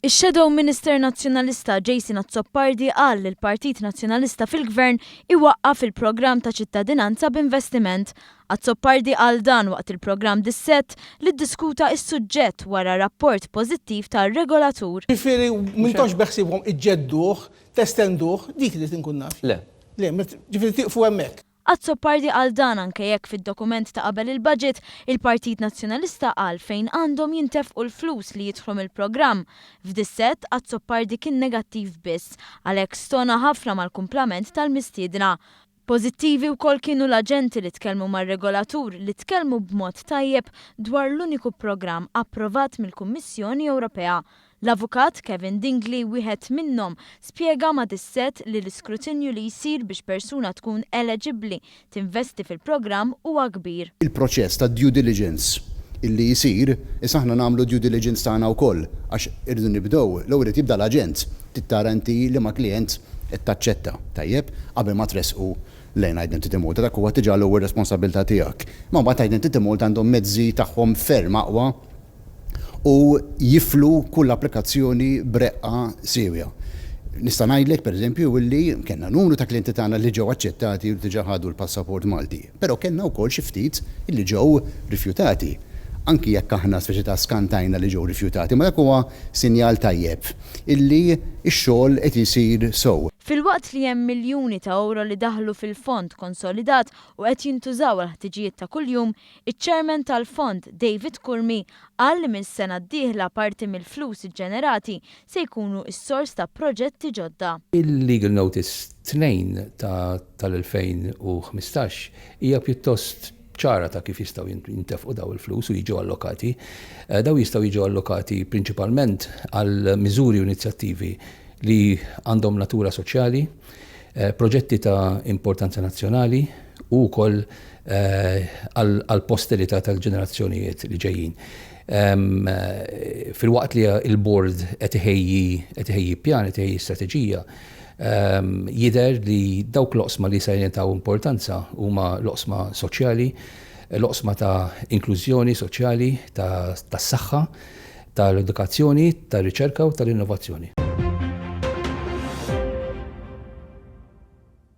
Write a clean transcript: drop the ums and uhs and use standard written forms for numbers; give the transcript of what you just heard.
Ix-Shadow Minister Nazzjonalista Jason Azzopardi qal li l-Partit Nazzjonalista fil-Gvern iwaqqaf il-programm ta' ċittadinanza b'investiment. Azzopardi qal dan waqt il-programm Dissett li ddiskuta s-suġġett wara rapport pożittiv tar-regolatur. Ġifieri m'intomx beħsiebkom iġġedduh, testenduh, dik irrid inkun naf. Le. Le, ġifieri tieqfu hemmhekk. Azzopardi qal dan anke jekk fid-dokument ta' qabel il-budget, il-Partit Nazzjonalista qal fejn għandhom jintefqu l-flus li jidħlu mill-programm. F'Dissett, Azzopardi kien negattiv biss, għalhekk stona ħafna mal-kumplament tal-mistiedna. Pożittivi wkoll kienu l-aġenti li tkellmu mar-regolatur li tkellmu b'mod tajjeb dwar l-uniku programm approvat mill-Kummissjoni Ewropea. L-Avukat Kevin Dingli, wieħed minnhom, spjega ma' Dissett li l-iskrutinju li jsir biex persuna tkun eleġibbli tinvesti fil-programm huwa kbir. Il-proċess ta' due diligence illi jsir, issa aħna nagħmlu due diligence tagħna wkoll għax irridu nibdew, l-ewwel irid jibda l-aġent, trid tara inti liema klijent qed taċċetta, tajjeb, qabel ma tressqu lejn Identity Malta, dak huwa diġà l-ewwel responsabbiltà tiegħek. Imma mbagħad Identity Malta għandhom mezzi tagħhom ferm aqwa u jiflu kull applikazzjoni b'reqqa siewja. Nista' ngħidlek, pereżempju, illi kellna numru ta' klijenti tagħna li ġew aċċettati u diġà ħadu l-passaport Malti. Però kellna wkoll xi ftit illi ġew rifjutati. Anki jekk aħna speċi ta' skantajna li ġew rifjutati, ma dak huwa sinjal tajjeb illi x-xogħol qed isir sew. Filwaqt li hemm miljuni ta' ewro li daħlu fil-fond konsolidat u qed jintużaw għall-ħtiġijiet ta' kuljum, Iċ-Chairman tal-Fond, David Curmi, qal li mis-sena d-dieħla parti mill-flus iġġenerati se jkunu s-sors ta' proġetti ġodda. Il-Legal Notice 2 ta' tal-2015 hija pjuttost ċara ta' kif jistgħu jintefqu daw il-flus u jiġu allokati. Daw jistgħu jiġu allokati prinċipalment għal miżuri u inizjattivi li għandhom natura soċjali, proġetti ta' importanza nazzjonali u wkoll għall-posterità tal-ġenerazzjonijiet li ġejjin. Filwaqt li l-bord qed iħejji qed iħejji pjan, qed iħejji strateġija, jidher li dawk l-oqsma li se jingħataw importanza huma l-oqsma soċjali, l-oqsma ta' inklużjoni soċjali, tas-saħħa, tal-edukazzjoni, tar-riċerka u tal-innovazzjoni.